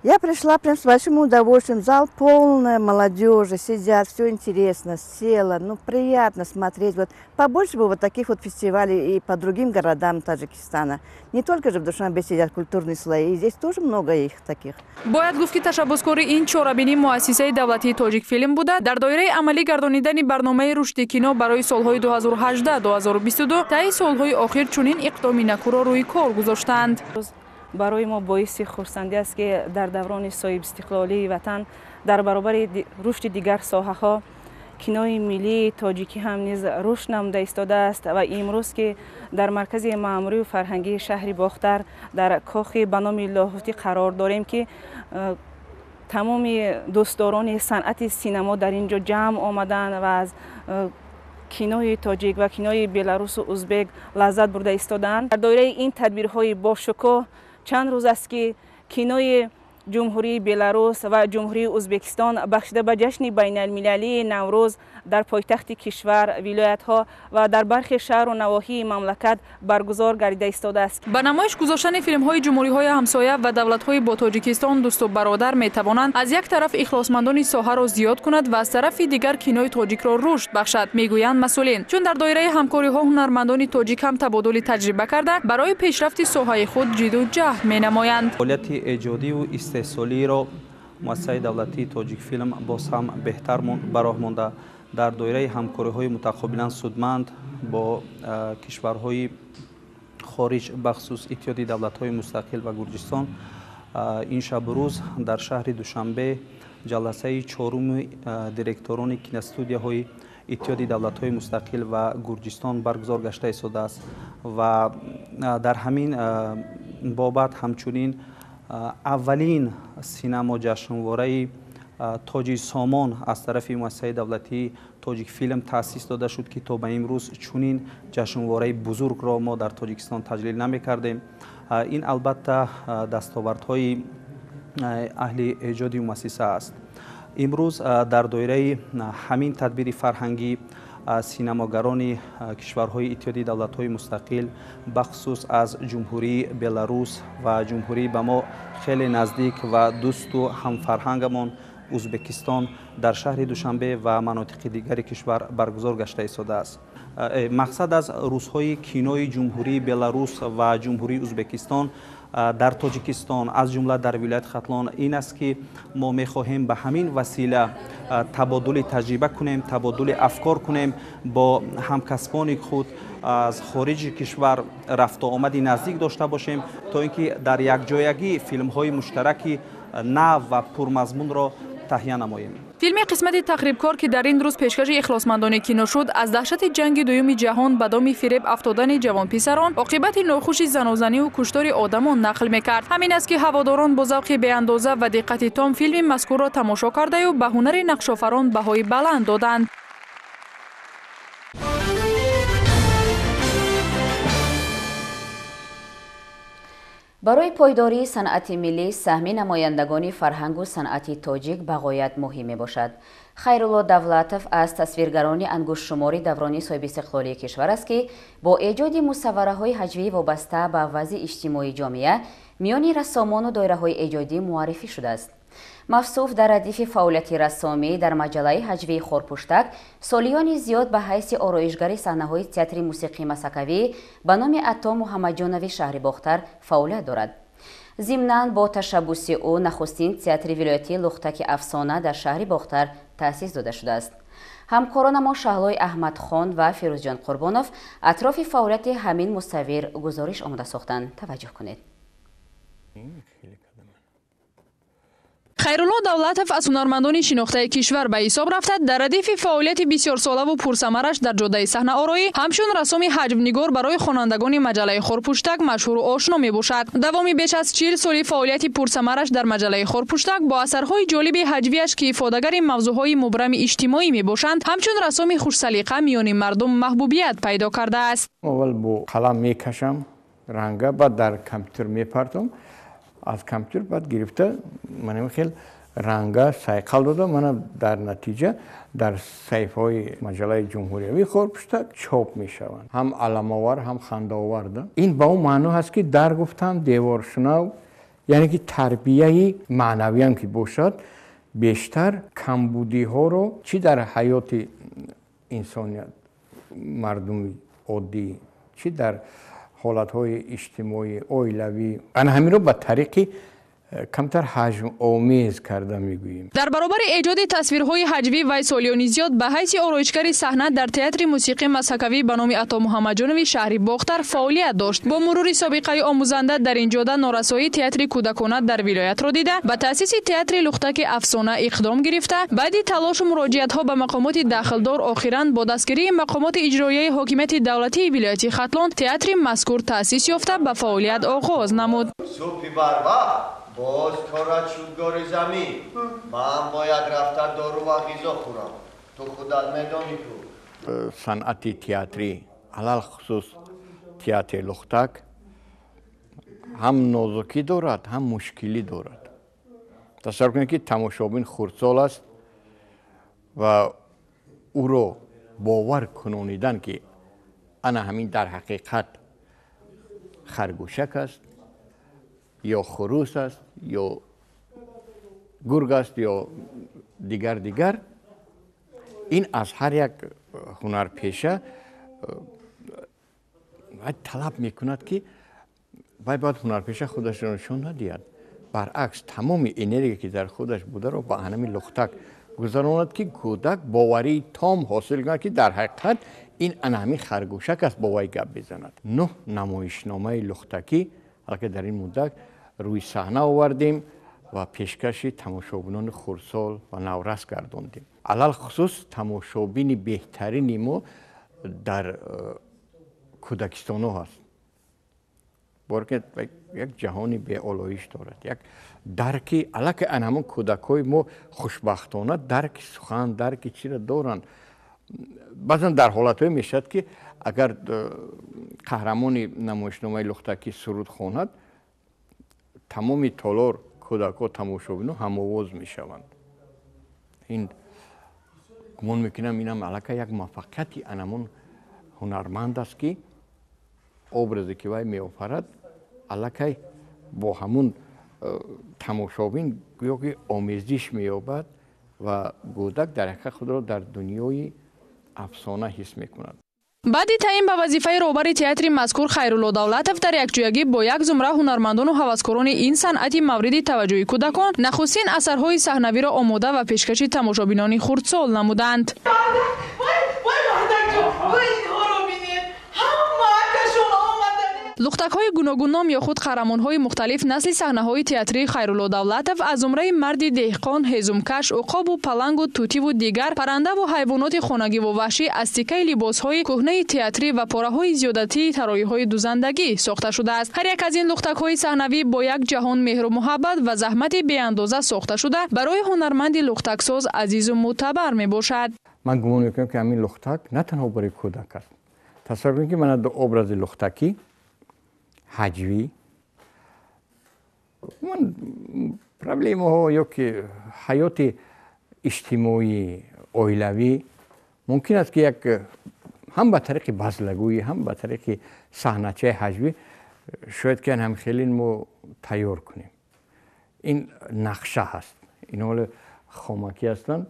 Я пришла прям с большим удовольствием, зал полная молодежи, сидят, все интересно, села, ну приятно смотреть. Вот побольше бы вот таких вот фестивалей и по другим городам Таджикистана. Не только же в Душанбе сидят культурные слои, здесь тоже много их таких. Бояд гуфт, ки ташаббускори ин чорабинӣ муассисаи давлатии «Тоҷикфилм» буда, дар доираи амалӣ гардонидани барномаи рушди кино барои солҳои 2018-2022 таи солҳои охир чунин иқдоми накӯро рӯи кор гузоштанд. Барои мо боиси хурсандӣ аст, ки дар даврони соҳибистиқлолии ватан дар баробари рушди дигар соҳаҳо кинои миллии тоҷикӣ ҳам низ рушд намуда истодааст ва имрӯз, ки дар маркази маъмурию фарҳангии шаҳри Бохтар дар кохи ба номи Лоҳутӣ қарор дорем, ки тамоми дӯстдорони санъати синамо дар ин ҷо ҷамъ омаданд ва аз кинои тоҷик ва кинои беларусу узбек лаззат бурда истодаанд. Дар доираи ин тадбирҳои бошукӯҳ чанд рӯз аст, ки кинои Ҷумҳурии Беларус ва Ҷумҳурии Узбекистон бахшида ба ҷашни байналмилалии Наврӯз дар пойтахти кишвар, вилоятҳо ва дар бархе шаҳру навоҳии мамлакат баргузор гардида истодааст. Ба намоиш гузоштани филмҳои ҷумҳуриҳои ҳамсоя ва давлатҳои бо Тоҷикистон дӯсту бародар метавонанд аз як тараф ихлосмандони соҳаро зиёд кунад ва аз тарафи дигар кинои тоҷикро рушд бахшад, мегӯянд масъулин. Чун дар доираи ҳамкориҳо ҳунармандони тоҷик ҳам табодули таҷриба карда, барои пешрафти соҳаи худ ҷидду ҷаҳд менамоянд. Фаъолияти эҷодиву истеҳсолиро муассисаи давлатии «Тоҷикфилм» боз ҳам беҳтар ба роҳ монда, дар доираи ҳамкориҳои мутақобилан судманд бо кишварҳои хориҷ, бахусус Иттиҳоди Давлатҳои Мустақил ва Гурҷистон, ин шабу рӯз дар шаҳри Душанбе ҷаласаи чоруми директорони киностудияҳои Иттиҳоди Давлатҳои Мустақил ва Гурҷистон баргузор гашта истодааст ва дар ҳамин бобат ҳамчунин аввалин синамо ҷашнвораи тоҷи сомон аз тарафи муассисаи давлатии «Тоҷикфилм» таъсис дода шуд, ки то ба имрӯз чунин ҷашнвораи бузургро мо дар Тоҷикистон таҷлил намекардем. Ин албатта дастовардҳои аҳли эҷоди муассиса аст. Имрӯз дар доираи ҳамин тадбири фарҳангӣ Синамогарони кишварҳои Иттиҳоди давлатҳои мустақил, бахусус аз Ҷумҳурии Беларус ва ҷумҳурии ба мо хеле наздик ва дӯсту ҳамфарҳангамон Узбекистон дар шаҳри Душанбе ва манотиқи дигари кишвар баргузор гашта истодааст. Мақсад аз рӯзҳои кинои Ҷумҳурии Беларус ва Ҷумҳурии Узбекистон дар Тоҷикистон, аз ҷумла дар вилояти Хатлон, ин аст, ки мо мехоҳем ба ҳамин васила табодули таҷриба кунем, табодули афкор кунем, бо ҳамкасбони худ аз хориҷи кишвар рафту омади наздик дошта бошем, то ин ки дар якҷоягӣ филмҳои муштараки нав ва пурмазмунро таҳия намоем. Филми «Қисмати тахрибкор», ки дар ин рӯз пешкаши ихлосмандони кино шуд, аз даҳшати ҷанги дуюми ҷаҳон, ба доми фиреб афтодани ҷавонписарон, оқибати нохуши занозаниву куштори одамон нақл мекард. Ҳамин аст, ки ҳаводорон бо завқи беандоза ва диққати том филми мазкурро тамошо кардаю ба ҳунари нақшофарон баҳои баланд доданд. Барои пойдории санъати миллӣ саҳми намояндагони фарҳангу санъати тоҷик ба ғоят муҳим мебошад. Хайрулло Давлатов аз тасвиргарони ангуштшумори даврони соҳибистиқлолии кишвар аст, ки бо эҷоди мусаввараҳои ҳаҷвӣ вобаста ба вазъи иҷтимоии ҷомеа миёни рассомону доираҳои эҷодӣ муаррифӣ шудааст. Мавсуф дар радифи фаъолияти рассомӣ дар маҷаллаи ҳаҷвии «Хорпуштак» солиёни зиёд ба ҳайси ороишгари саҳнаҳои театри мусиқии масакавӣ ба номи Атто Муҳаммадҷонови шаҳри Бохтар фаъолият дорад. Зимнан, бо ташаббуси ӯ нахустин театри вилоятии «Лухтаки афсона» дар шаҳри Бохтар таъсис дода шудааст. Ҳамкоронамо Шаҳлои Аҳмадхон ва Фирӯзҷон Қурбонов атрофи фаъолияти ҳамин мусаввир гузориш омода сохтанд. Таваҷҷӯҳ кунед. Хайрулло Давлатов аз ҳунармандони шинохтаи кишвар ба ҳисоб рафта, дар радифи фаъолияти бисёрсолаву пурсамараш дар ҷодаи саҳнаороӣ ҳамчун рассоми ҳаҷвнигор барои хонандагони маҷаллаи «Хорпуштак» машҳуру ошно мебошад. Давоми беш аз 40 соли фаъолияти пурсамараш дар маҷаллаи «Хорпуштак» бо асарҳои ҷолиби ҳаҷвияш, ки ифодагари мавзӯъҳои мубрами иҷтимоӣ мебошанд, ҳамчун рассоми хушсалиқа миёни мардум маҳбубият пайдо кардааст. Аввал бо қалам мекашам ранга, баъд дар компютер мепартом, аз компютер баъд гирифта манам хел ранга сайқал дода, мана дар натиҷа дар саҳифаҳои маҷаллаи ҷумҳуриявии «Хорпуштак» чоп мешаванд. Ҳам аламовар, ҳам хандаовар. Ин ба он маъно ҳаст, ки дар гуфтам деворшунав, яъне ки тарбияи маънавиам ки бошад, бештар камбудиҳоро чӣ дар ҳаёти инсоният, мардуми оддӣ, чӣ дар ҳолатҳои иҷтимоӣ, оилавӣ, ана ҳаминро ба тариқи камтар ҳаҷмомез карда мегӯем. Дар баробари эҷоди тасвирҳои ҳаҷвӣ вай солиёни зиёд ба ҳайси ороишгари саҳна дар театри мусиқии масакавӣ ба номи Ато Муҳаммадҷонови шаҳри Бохтар фаъолият дошт. Бо мурури собиқаи омӯзанда дар ин ҷода норасоии театри кӯдакона дар вилоятро дида, ба таъсиси театри «Лухтаки афсона» иқдом гирифта, баъди талошу муроҷиатҳо ба мақомоти дахлдор охиран бо дастгирии мақомоти иҷроияи ҳокимияти давлатии вилояти Хатлон театри мазкур таъсис ёфта, ба фаъолият оғоз намуд. Боз корат шуд гори замин. Ман бояд рафта дору ва ғизо хӯрам. Ту худат медонӣ ку. Санъати театрӣ, алалхусус театри Лухтак, ҳам нозукӣ дорад, ҳам мушкилӣ дорад. Тасаввур кунед, ки тамошобин хурдсол аст ва ӯро бовар кунонидан, ки ана ҳамин дар ҳақиқат харгӯшак аст ё хурӯс аст ё гург аст ё дигар, ин аз ҳар як ҳунарпеша талаб мекунад, ки вай бояд ҳунарпеша худашро нишон надиҳад, баръакс тамоми энергия, ки дар худаш бударо ба ҳанами лухтак гузаронад, ки кӯдак боварии том ҳосил кунад, ки дар ҳақиқат ин ана ҳамин харгӯшак аст, бо вай гап мезанад. 9 намоишномаи лухтакӣ аллакай дар ин муддат рӯи саҳна овардем ва пешкаши тамошобинони хурдсол ва наврас гардондем. Алалхусус тамошобини беҳтарини мо дар кӯдакистонҳо ҳаст. Бор ки як ҷаҳони беолоиш дорад, як дарки аллакай ан ҳамон кӯдакҳои мо хушбахтона дарки сухан, дарки чиро доранд. Баъзан дар ҳолатҳое мешавад, ки агар қаҳрамони намоишномаи лухтакӣ суруд хонад, тамоми толор, кӯдакҳо, тамошобино ҳамовоз мешаванд. Ин Гумон мекунам, инам аллакай як муваффақияти анамон ҳунарманд аст, ки образе ки вай меофарад, аллакай бо ҳамун тамошобин гӯё ки омезиш меёбад ва кӯдак дар ҳақиқат худро дар дунёи афсона ҳис мекунад. Баъди таъин ба вазифаи роҳбари театри мазкур, Хайрулло Давлатов дар якҷоягӣ бо як зумра ҳунармандону ҳаваскорони ин санъати мавриди таваҷҷӯҳи кӯдакон нахустин асарҳои саҳнавиро омода ва пешкаши тамошобинони хурдсол намуданд. Лухтакҳои гуногунном ё худ қаҳрамонҳои мухталиф насли саҳнаҳои театрии Хайрулло Давлатов аз зумраи марди деҳқон, ҳезумкаш, уқобу палангу тутиву дигар паррандаву ҳайвоноти хонагиву ваҳшӣ аз тикаи либосҳои кӯҳнаи театрӣ ва пораҳои зиёдатии тароиҳои дузандагӣ сохта шудааст. Ҳар як аз ин лухтакҳои саҳнавӣ бо як ҷаҳон меҳру муҳаббат ва заҳмати беандоза сохта шуда, барои ҳунарманди лухтаксоз азизу мӯътабар мебошад. Ман гумон мекунам, ки ҳамин лухтак на танҳо барои кӯдак аст. Тасаввур кунед, ки мана ду образи лухтакӣ ҳаҷвӣ, ман проблемаҳо ё ки ҳаёти иҷтимоӣ, оилавӣ мумкин аст, ки як ҳам ба тариқи базлагӯӣ, ҳам ба тариқи саҳначаи ҳаҷвӣ шояд ки ҳам хелин мо тайёр кунем. Ин нақша ҳаст, ин ҳоле хомакӣ ҳастанд.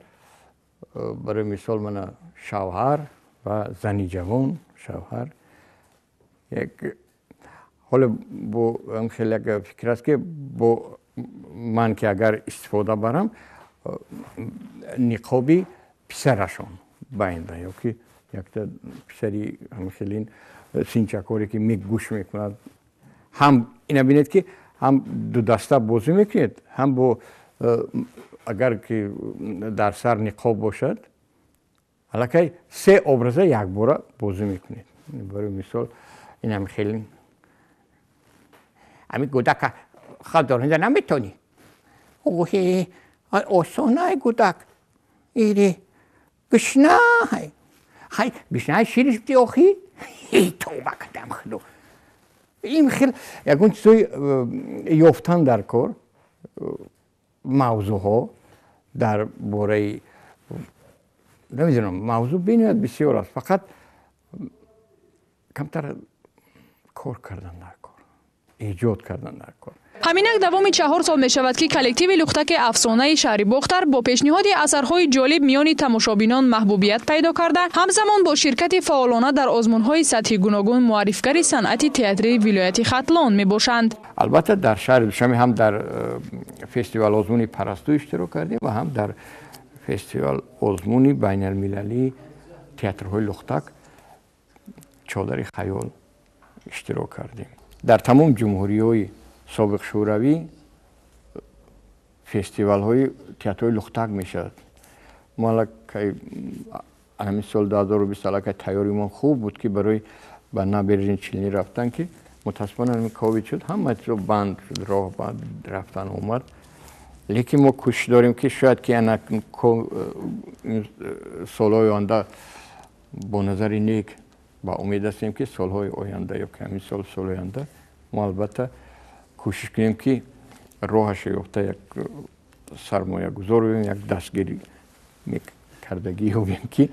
Барои мисол, мана шавҳар ва зани ҷавон, шавҳар як ҳоло бо хеле як фикр аст, ки бо ман ки агар истифода барам, ниқоби писарашон байнда ё ки якта писари хелин синчакоре, ки мегӯш мекунад. Ҳам ина бинед, ки ҳам дудаста бозӣ мекунед, ҳам бо агар ки дар сар ниқоб бошад, аллакай се образа якбора бозӣ мекунед. Барои мисол, инам хелин ами гудака хадоринда наметонӣ. Оҳе, осонай гудак ире гушнай, хай гушнай, шириш бди охи, тавба кардам худо. Ин хел ягон чизои ёфтан дар кор, мавзӯъҳо дар бораи, намедонам, мавзӯъ бениҳоят бисёр аст, фақат камтар кор кардан дар кор, эҷод кардан дар кор. Ҳаминак давоми 4 сол мешавад, ки коллективи лухтаки афсонаи шаҳри Бохтар бо пешниҳоди асарҳои ҷолиб миёни тамошобинон маҳбубият пайдо карда, ҳамзамон бо ширкати фаъолона дар озмунҳои сатҳи гуногун муаррифгари санъати театрии вилояти Хатлон мебошанд. Албатта, дар шаҳри Душанбе ҳам дар фестивал озмуни Парасту иштирок кардем ва ҳам дар фестивал озмуни байналмилалии театрҳои лухтак Чодари хаёл иштирок кардем. Дар тамом ҷумҳуриҳои собиқ шӯравӣ фестивалҳои театрҳои лухтак мешавад. Мо аллакай ҳамин соли 2020 аллакай тайёримон хуб буд, ки барои ба Набережни Челни рафтан, ки мутаассифона ҳамин ковид шуд, ҳама чизо банд шуд, роҳ банд рафтан омад. Лекин мо кӯшиш дорем, ки шояд ки ана солҳои оянда бо назари нек ба умед ҳастем, ки солҳои оянда ё ки ҳамин сол, соли оянда мо албатта кӯшиш кунем, ки роҳашо ёфта, як сармоягузор ёбем, як дастгирӣ кардагӣ ёбем, ки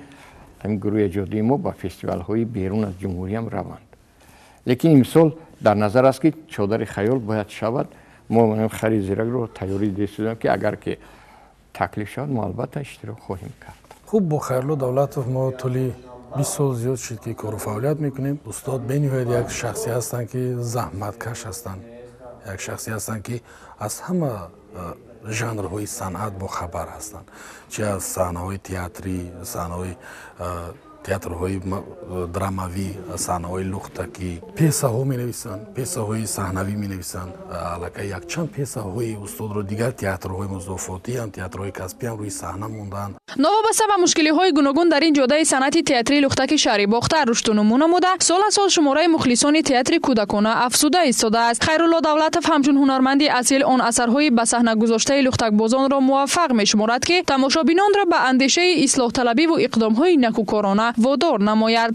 ҳамин гурӯҳи эҷодии мо ба фестивалҳои берун аз ҷумҳуриям раванд. Лекин имсол дар назар аст, ки Чодари хаёл бояд шавад. Мо хари зиракро тайёрӣ дидем, ки агар ки таклиф шавад, мо албатта иштирок хоҳем кард. Хуб, бо Хайрулло Давлатов мо тӯли 20 сол зиёд шуд, ки кору фаъолият мекунем. Устод бениҳоят як шахсе ҳастанд, ки заҳматкаш ҳастанд, як шахсе ҳастанд, ки аз ҳама жанрҳои санъат бохабар ҳастанд, чи аз саҳнаҳои театрӣ, саҳнаҳои театрҳои драмавӣ, саҳнаҳои лухтакӣ. Пьесаҳо менависанд, пьесаҳои саҳнавӣ менависанд. Аллакай якчанд пьесаҳои устодро дигар театрҳои музофотиам, театрҳои касбиам рӯи саҳна мондаанд. Новобаста ба мушкилиҳои гуногун дар ин ҷодаи санъати театрии лухтаки шаҳри Бохтар рушду нумӯ намуда, сол аз сол шумораи мухлисони театри кӯдакона афзуда истодааст. Хайрулло Давлатов ҳамчун ҳунарманди асил он асарҳои ба саҳна гузоштаи лухтакбозонро муваффақ мешуморад, ки тамошобинонро ба андешаи ислоҳталабиву иқдомҳои накӯкорона водор намояд.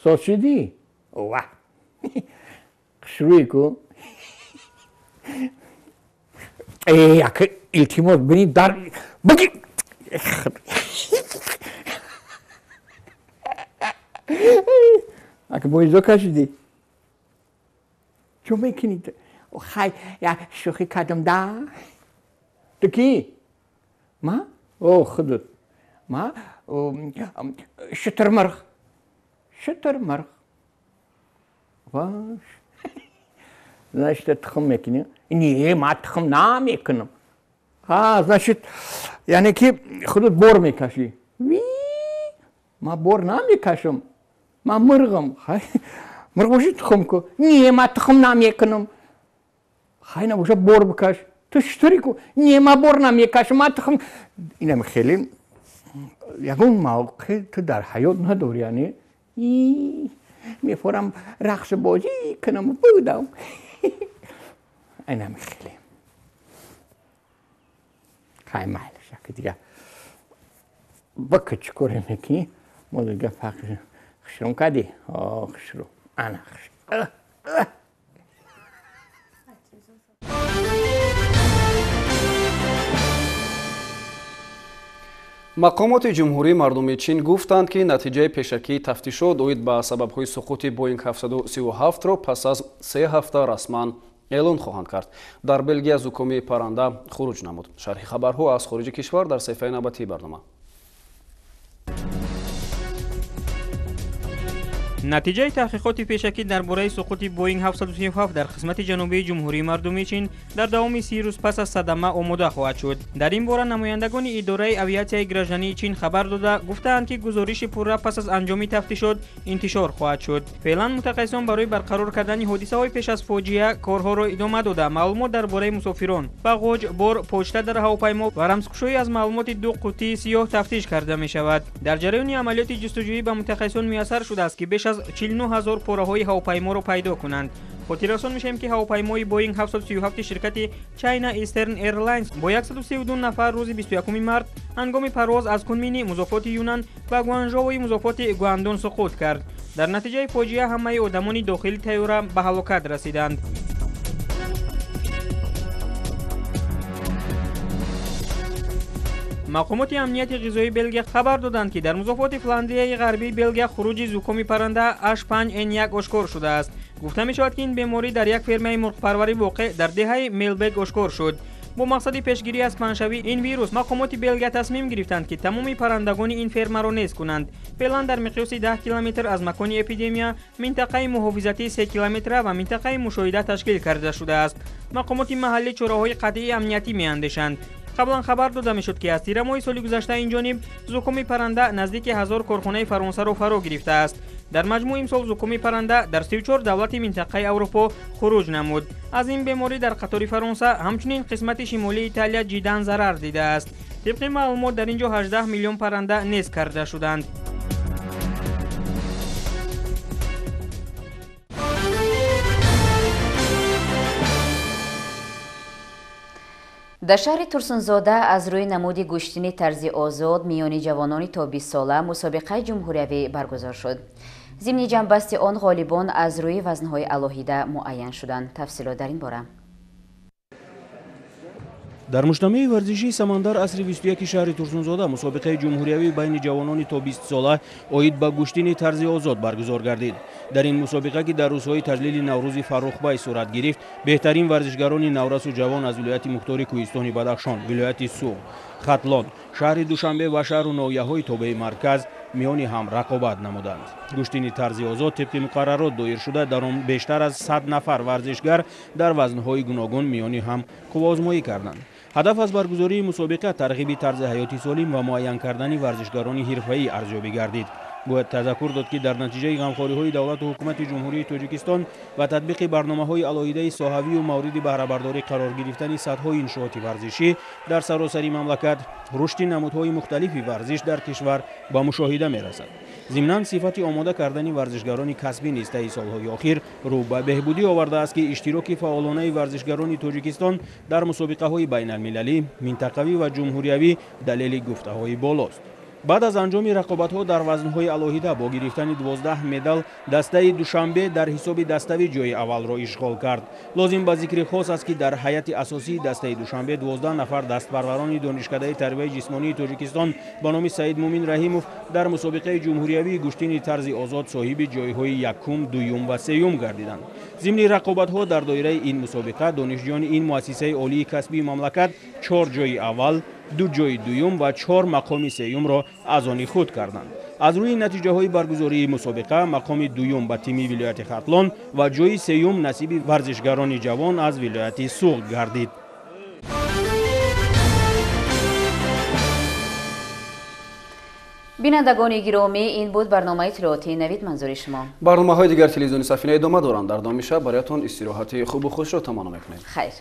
Соз шудӣ? Ва хушрӯӣ ку. Э, ака, илтимос, бини дар буги. Ака боизо кашидӣ? Чо мекунӣ? Хай, як шӯхӣ кардам да. Ту кӣ? Ма? О, худут. Ма шутурмурғ. Шутурмурғ. Ваш. Значит, тухм мекунӣ? Не, ма тухм намекунам. А, значит, яъне ки худут бор мекашӣ. Ма бор намекашам. Ма мурғам. Мурғ бошӣ тухм ку. Не, ма тухм намекунам. Хай набоша бор бикаш. Ту шутури ку. Не, ма бор намекашам. Ма тухм. Инам хеле ягон мавқеъ ту дар ҳаёт надорӣ, яъне мефорам рақсу бозӣ кунам будам. Инам хеле. Хай майлаш, ака дига бака чӣ коре мекунӣ? Мо дига фақр хушрум кардӣ? О, хушрум. Ана хуш. Мақомоти Ҷумҳурии мардумии Чин гуфтанд, ки натиҷаи пешакии тафтишот оид ба сабабҳои суқути Боинг 737-ро пас аз 3 ҳафта расман эълон хоҳанд кард. Дар Белгия зукоми парранда хуруҷ намуд. Шарҳи хабарҳо аз хориҷи кишвар дар саҳифаи навбатии барнома. Натиҷаи таҳқиқоти пешакӣ дар бораи суқути Боинг 737 дар қисмати ҷанубии Ҷумҳурии мардумии Чин дар давоми 30 рӯз пас аз садама омода хоҳад шуд. Дар ин бора намояндагони идораи авиатсияи граждании Чин хабар дода гуфтаанд, ки гузориши пурра пас аз анҷоми тафтишот интишор хоҳад шуд. Феълан мутахассисон барои барқарор кардани ҳодисаҳои пеш аз фоҷиа корҳоро идома дода, маълумот дар бораи мусофирон, бағоҷ, бор, почта дар ҳавопаймо ва рамзкушоӣ аз маълумоти ду қуттии сиёҳ тафтиш карда мешавад. Дар ҷараёни амалиёти ҷустуҷӯӣ ба мутахассисон муяссар шудааст, ки беш аз 49 ҳазор пораҳои ҳавопайморо пайдо кунанд. Хотиррасон мешавем, ки ҳавопаймои Боинг 737 ширкати China Eastern Airlines бо 132 нафар рӯзи 21 март ҳангоми парвоз аз Кунмини музофоти Юнан ба Гуанжоуи музофоти Гуандун суқут кард. Дар натиҷаи фоҷиа ҳамаи одамони дохили тайёра ба ҳалокат расиданд. Мақомоти амнияти ғизоии Белгия хабар доданд, ки дар музофоти Фландрияи ғарбии Белгия хуруҷи зукоми парранда H5N1 ошкор шудааст. Гуфта мешавад, ки ин беморӣ дар як фермаи мурғпарварӣ воқеъ дар деҳаи Мелбек ошкор шуд. Бо мақсади пешгирӣ аз паҳншавии ин вирус мақомоти Белгия тасмим гирифтанд, ки тамоми паррандагони ин фермаро нест кунанд. Феълан дар миқёси 10 километр аз макони эпидемия минтақаи муҳофизатии 3 километра ва минтақаи мушоҳида ташкил карда шудааст. Мақомоти маҳаллӣ чораҳои қатъии амниятӣ меандешанд. Қаблан хабар дода мешуд, ки аз тирамоҳи соли гузашта ин ҷониб зукоми парранда наздики 1000 корхонаи Фаронсаро фаро гирифтааст. Дар маҷмӯъ имсол зукоми парранда дар 34 давлати минтақаи Аврупо хуруҷ намуд. Аз ин беморӣ дар қатори Фаронса ҳамчунин қисмати шимолии Италия ҷиддан зарар дидааст. Тибқи маълумот дар ин ҷо 18 миллион парранда нест карда шуданд. Дар шаҳри Турсунзода аз рӯи намуди гӯштини тарзи озод миёни ҷавонони то 20 сола мусобиқаи ҷумҳуриявӣ баргузор шуд. Зимни ҷамъбасти он ғолибон аз рӯи вазнҳои алоҳида муайян шуданд. Тафсилот дар ин бора. Дар муҷтамаи варзишии Самандар асри 21 шаҳри Турсунзода мусобиқаи ҷумҳуриявӣ байни ҷавонони то 20 сола оид ба гӯштини тарзи озод баргузор гардид. Дар ин мусобиқа, ки дар рӯзҳои таҷлили Наврӯзи Фаррухбай сурат гирифт, беҳтарин варзишгарони наврасу ҷавон аз вилояти мухтори Кӯҳистони Бадахшон, вилояти Суғд, Хатлон, шаҳри Душанбе ва шаҳру ноҳияҳои тобеи марказ миёни ҳам рақобат намуданд. Гӯштини тарзи озод тибқи муқаррарот доир шуда, дар он бештар аз 100 нафар варзишгар дар вазнҳои гуногун миёни ҳам қувваозмоӣ карданд. Ҳадаф аз баргузории мусобиқа тарғиби тарзи ҳаёти солим ва муайян кардани варзишгарони ҳирфаӣ арзёбӣ гардид. Бояд тазаккур дод, ки дар натиҷаи ғамхориҳои давлату ҳукумати Ҷумҳурии Тоҷикистон ва татбиқи барномаҳои алоҳидаи соҳавию мавриди баҳрабардорӣ қарор гирифтани садҳои иншооти варзишӣ дар саросари мамлакат, рушди намудҳои мухталифи варзиш дар кишвар ба мушоҳида мерасад. Зимнан сифати омода кардани варзишгарони касбӣ низ таи солҳои охир рӯ ба беҳбудӣ овардааст, ки иштироки фаъолонаи варзишгарони Тоҷикистон дар мусобиқаҳои байналмилалӣ, минтақавӣ ва ҷумҳуриявӣ далели гуфтаҳои болост. Баъд аз анҷоми рақобатҳо дар вазнҳои алоҳида бо гирифтани 12 медал дастаи Душанбе дар ҳисоби даставӣ ҷои аввалро ишғол кард. Лозим ба зикри хос аст, ки дар ҳайати асосии дастаи Душанбе 12 нафар дастпарварони Донишкадаи тарбияи ҷисмонии Тоҷикистон ба номи Саид Мумин Раҳимов дар мусобиқаи ҷумҳуриявии гӯштини тарзи озод соҳиби ҷойҳои якум, дуюм ва сеюм гардиданд. Зимни рақобатҳо дар доираи ин мусобиқа донишҷӯёни ин муассисаи олии касбии мамлакат 4 ҷои аввал, 2 ҷои дуюм ва 4 мақоми сеюмро аз они худ карданд. Аз рӯи натиҷаҳои баргузории мусобиқа мақоми дуюм ба тими вилояти Хатлон ва ҷои сеюм насиби варзишгарони ҷавон аз вилояти Суғд гардид. Бинандагони гиромӣ, ин буд барномаи иттилоотии Навид манзури шумо. Барномаҳои дигар телевизиони Сафина идома доранд. Дар давоми шаб бароятон истироҳати хубу хушро таманно мекунем. Хайр.